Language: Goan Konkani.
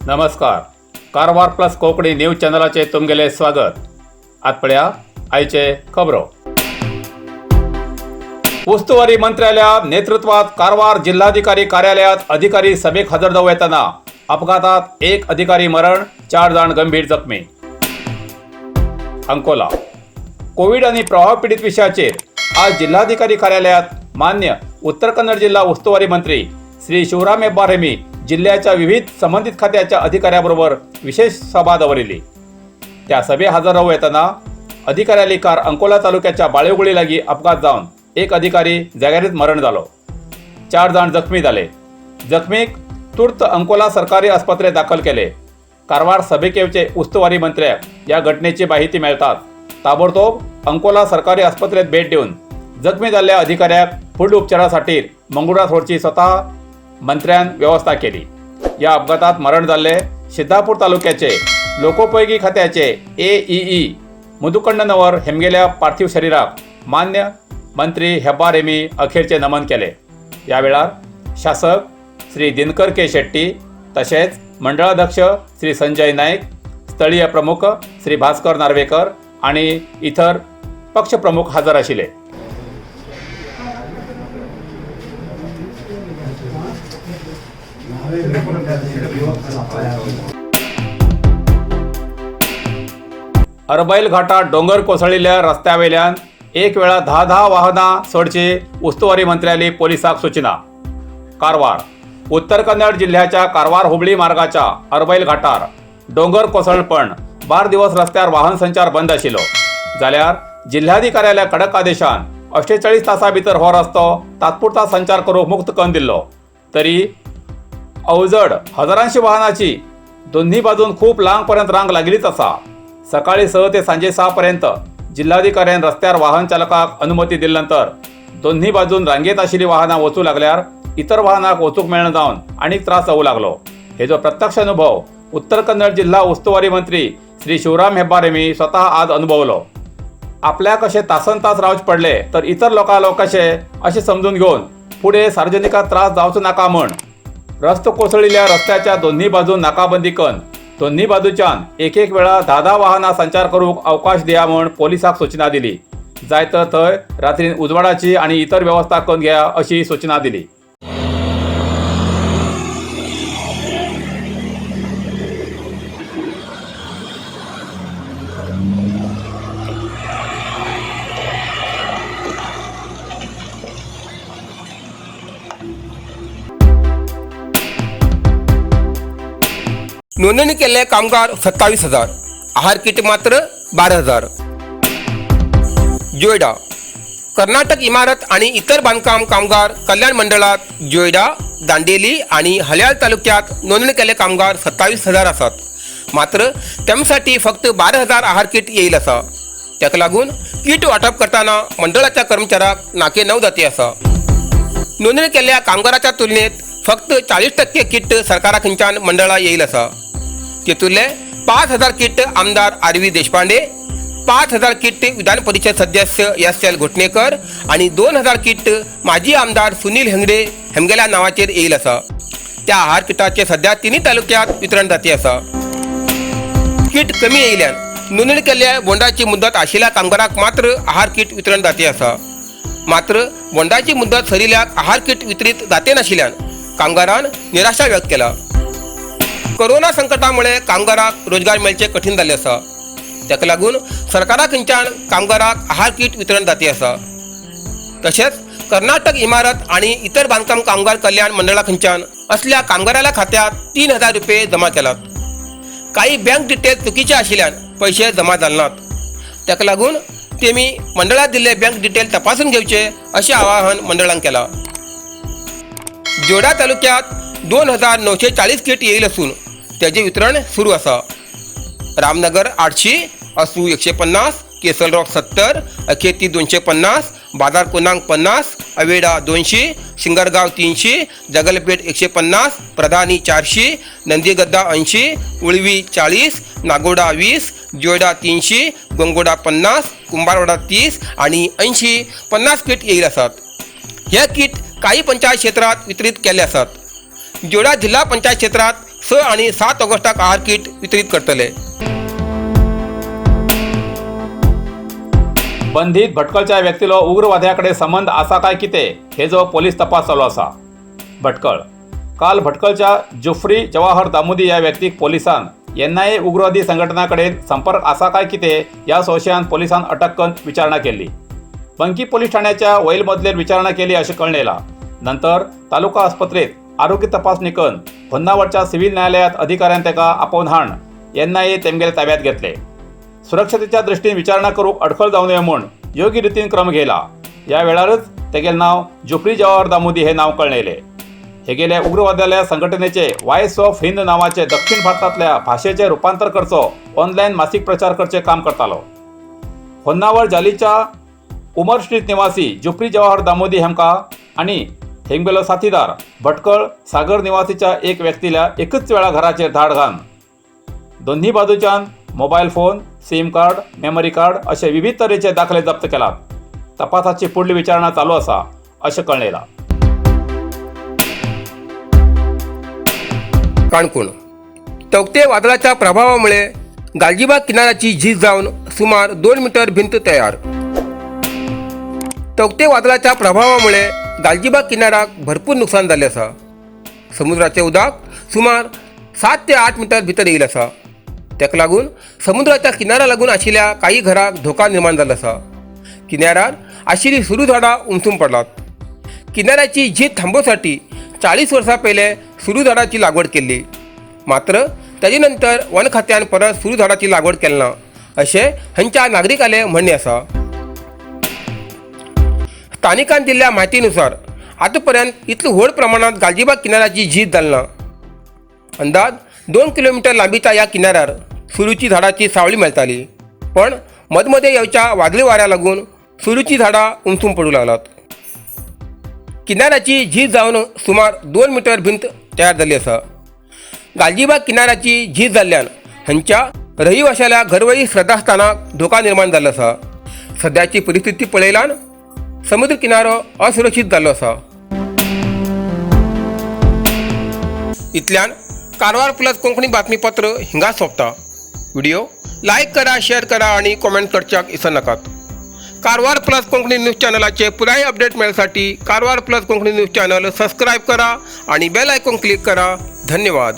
नमस्कार, कारवार प्लस कोंकणी न्यूज चॅनलाचे तुमगेले स्वागत. आत पळया आयचे खबरो. उस्तुवारी मंत्र्याल्या नेतृत्वात कारवार जिल्हाधिकारी कार्यालयात अधिकारी सभेक हजर जावं येताना अपघातात एक अधिकारी मरण, 4 जाण गंभीर जखमी. अंकोला कोविड आणि प्रवाह पीडित विषयाचेर आज जिल्हाधिकारी कार्यालयात मान्य उत्तर कन्नड जिल्हा उस्तुवारी मंत्री श्री शिवराम हेब्बार हेमी जिल्ह्याच्या विविध संबंधित खात्याच्या अधिकाऱ्याबरोबर विशेष सभा दवरिली. त्या सभे हजर राहू येताना अधिकाऱ्याली कार अंकोला तालुक्याच्या बाळेगुळी लागी अपघात जावन एक अधिकारी जाग्यारीच मरण जालो, 4 जाण जखमी जाले. जखमीक तूर्त अंकोला सरकारी आस्पत्रेत दाखल केले. कारवार सभेक येवचे उस्तवारी मंत्र्याक या घटनेची माहिती मेळटाच ताबडतोब अंकोला सरकारी आस्पत्रेत भेट दिवन जखमी जाल्ल्या अधिकाऱ्याक फुडल्या उपचारासाठी मंगुरात व्हरची स्वतः मंत्र्यान व्यवस्था केली. या अपघातात मरण जाल्ले सिद्धापूर तालुक्याचे लोकोपयोगी खात्याचे AEE मुदुकण्णनवर हेमगेल्या पार्थिव शरीराक मान्य मंत्री हेब्बार हेमी अखेरचे नमन केले. या वेळार शासक श्री दिनकर के शेट्टी, तशेंच मंडळाध्यक्ष श्री संजय नाईक, स्थळीय प्रमुख श्री भास्कर नार्वेकर आणि इतर पक्षप्रमुख हजर आशिल्ले. अरबैल घाटात डोंगर कोसळिल्ल्या रस्त्यावेल्यान एक वेळा 10-10 वाहनां सोडची उस्तवारी मंत्र्याली पोलिसाक सूचना. कारवार उत्तर कन्नड जिल्ह्याच्या कारवार हुबळी मार्गाच्या अरबैल घाटार डोंगर कोसळपण 12 दिवस रस्त्यार वाहन संचार बंद आशिल्लो. जाल्यार जिल्हाधिकाऱ्याल्या कडक आदेशान 48 तासां भितर हो रस्तो तात्पुरता संचार करूंक मुक्त करून दिल्लो. तरी अवजड हजारांशी वाहनाची दोन्ही बाजून खूप लांब पर्यंत रांग लागलीच आसा. सकाळी 6 ते सांजे 6 पर्यंत जिल्हाधिकाऱ्यान रस्त्यार वाहन चालकाक अनुमती दिले नंतर दोन्ही बाजून रांगेत आशिल्ली वाहनां वचूं लागल्यार इतर वाहनाक वचूंक मेळना जावन आनीक त्रास जावूं लागलो. हेजो प्रत्यक्ष अनुभव उत्तर कन्नड जिल्हा उस्तवारी मंत्री श्री शिवराम हेब्बार हेमी स्वतः आज अनुभवलो. आपल्याक अशें तासन तास रावचे पडले तर इतर लोकांक कशें अशें समजून घेवन फुडें सार्वजनिकांक त्रास जावचो नाका म्हण रस्तो कोसळिल्ल्या रस्त्याच्या दोन्ही बाजून नाकाबंदी करून दोन्ही बाजूच्यान एक एक वेळा 10-10 वाहनां संचार करूंक अवकाश दिया म्हण पोलिसाक सूचना दिली. जाय तर थंय रात्रीन उजवाडाची आनी इतर व्यवस्था करून घेया अशी सूचना दिली. नोंदणी केल्ले कामगार 27,000, आहार किट मात्र 12,000. जोयडा कर्नाटक इमारत आणि इतर बांधकाम कामगार कल्याण मंडळात जोयडा, दांडेली आणि हल्याळ तालुक्यात नोंदणी केल्ले कामगार 27,000 आसात. मात्र त्यांसाठी फक्त 12,000 आहार किट येईल आसा. ताका लागून किट वाटप करताना मंडळाच्या कर्मचाऱ्याक नाके नऊ जाती आसा. नोंदणी केल्ल्या कामगाराच्या तुलनेत फक्त 40% किट सरकारा खंयच्यान मंडळा येईल आसा. तेतुरले 5,000 किट आमदार आर.व्ही. देशपांडे, 5,000 किट विधान परिषद सदस्य एस.एल. घोटणेकर आणि 2,000 किट माजी आमदार सुनील हेंगडे हेमगेल्या नावाचेर येईल आसा. त्या आहार किटाचे सध्या तिन्ही तालुक्यात वितरण जाती आसा. किट कमी येयल्यान नोंदणी केल्ल्या बोंडाची मुदत आशिल्ल्या कामगाराक मात्र आहार किट वितरण जाती आसा. मात्र बोंडाची मुदत सरिल्ल्याक आहार किट वितरीत जाते नाशिल्ल्यान कामगारान निराशा व्यक्त केला. कोरोना संकटामुळे कामगाराक रोजगार मेळचे कठीण जाल्ले आसा. ताका लागून सरकारा खंयच्यान कामगाराक आहार किट वितरण जाती आसा. तशेंच कर्नाटक इमारत आणि इतर बांधकाम कामगार कल्याण मंडळा खंयच्यान असल्या कामगाराच्या खात्यात 3,000 रुपये जमा केलात. काही बँक डिटेल चुकीचे आशिल्ल्यान पैसे जमा जाले नात. ताका लागून तेमी मंडळात दिल्ले बँक डिटेल तपासून घेवचे अशें आवाहन मंडळान केलां. जोडा तालुक्यात 2,940 किट येईल असून त्याचे वितरण सुरू आसा. रामनगर 800, असू 150, केसलरॉक 70, अखेती 250, बाजार कोनांग 50, अवेडा 200, सिंगरगाव 300, जगलपेठ 150, प्रधानी 400, नंदीगद्दा 80, उळवी 40, नागोडा 20, जोयडा 300, गोंगोडा 50, कुंभारवाडा 30 आणि 80 50 किट येईल आसात. हे किट काही पंचायत क्षेत्रात वितरित केले आसात. जोडा जिल्हा पंचायत क्षेत्रात 6 आनी 7 ऑगस्टाक आहार किट वितरीत करतले. बंधीत भटकळच्या व्यक्तीलो उग्रवाद्याकडे संबंध आसा काय कितें हेजो पोलीस तपास चालू आसा. भटकळ काल भटकळच्या जुफ्री जवाहर दामोदी ह्या व्यक्तीक पोलिसान एनआयए उग्रवादी संघटना कडेन संपर्क आसा काय कितें ह्या संशयान पोलिसान अटक करून विचारणा केल्ली. बंकी पोलीस ठाण्याच्या वैल मदलेर विचारणा केली अशें कळून येयलां. नंतर तालुका आस्पत्रेत आरोग्य तपासणी करून होन्नावरच्या सिव्हिल न्यायालयात अधिकाऱ्यान ताका आपोवन हाण एनआयए तेमगेले ताब्यात घेतले. सुरक्षतेच्या दृष्टीन विचारणा करूंक अडखळ जावं नये म्हूण योग्य रितीन क्रम घेयला. ह्या वेळारच तेगेलें नांव जुफ्री जवाहर दामोदी हे नांव कळून येयलें. हेगेल्या उग्रवाद्याल्या संघटनेचे वॉयस ऑफ हिंद नावाचे दक्षिण भारतांतल्या भाशेचे रुपांतर करचो ऑनलायन मासिक प्रचार करचे काम करतालो. होन्नावर जालीच्या उमर स्ट्रीट निवासी जुफ्री जवाहर दामोदी हेमका आनी हेंगेलो साथीदार भटकळ सागर निवासीच्या एक व्यक्तीला एकच वेळा घराचेर धाड घालून दोन्ही बाजूच्यान mobile phone, SIM card, memory card असे विविध तरेचे दाखले जप्त केलात. तपासाची पुढली विचारणा चालू आसा अशें कळून येयलां. काणकोण तौक्ते वादळाच्या प्रभावामुळे गालजीबाग किनाऱ्याची झीज जावन सुमार 2 मीटर भिंत तयार. तौक्ते वादळाच्या प्रभावामुळे गालजीबाग किनाऱ्याक भरपूर नुकसान जाल्लें आसा. समुद्राचें उदक सुमार 7 ते 8 मीटर भितर येयलें आसा. ताका लागून समुद्राच्या किनाऱ्या लागून आशिल्ल्या काही घरांक धोका निर्माण जाल्लो आसा. किनाऱ्यार आशिल्लीं सुरू झाडां उमथून पडलात. किनाऱ्याची झीज थांबोवसाठी 40 वर्सां पयले सुरू झाडाची लागवड केल्ली, मात्र ताजे नंतर वन खात्यान परत सुरू झाडाची लागवड केली ना अशें हांच्या नागरिकांले म्हणणें आसा. स्थानिकान दिल्ल्या म्हायतीनुसार आतां पर्यंत इतले व्हड प्रमाणात गालजीबाग किनाऱ्याची झीज जाली ना. अंदाज 2 किलोमीटर लांबीच्या ह्या किनाऱ्यार सुरूची झाडाची सावळी मेळटाली, पण मदमदें येवच्या वादळी वाऱ्या लागून सुरूची झाडां उमथून पडूं लागलात. किनाऱ्याची झीज जावन सुमार 2 मीटर भिंत तयार जाल्ली आसा. गालजीबाग किनाऱ्याची झीज जाल्ल्यान हांच्या रहिवाशाल्या घरवई श्रद्धास्थानाक धोका निर्माण जाल्लो आसा. सद्याची परिस्थिती पळयल्यान समुद्र किनारो असुरक्षीत जाल्लो आसा. इतल्यान कारवार प्लस कोंकणी बातमीपत्र हिंगा सोंपता. व्हिडिओ लायक करा, शेअर करा आणि कॉमेंट करच्याक इसरनाकात. कारवार प्लस कोंकणी न्यूज चॅनलाचे पुराय update मेळसाठी Karwar plus Konkani news channel subscribe करा आणि बेल आयकॉन क्लिक करा. धन्यवाद.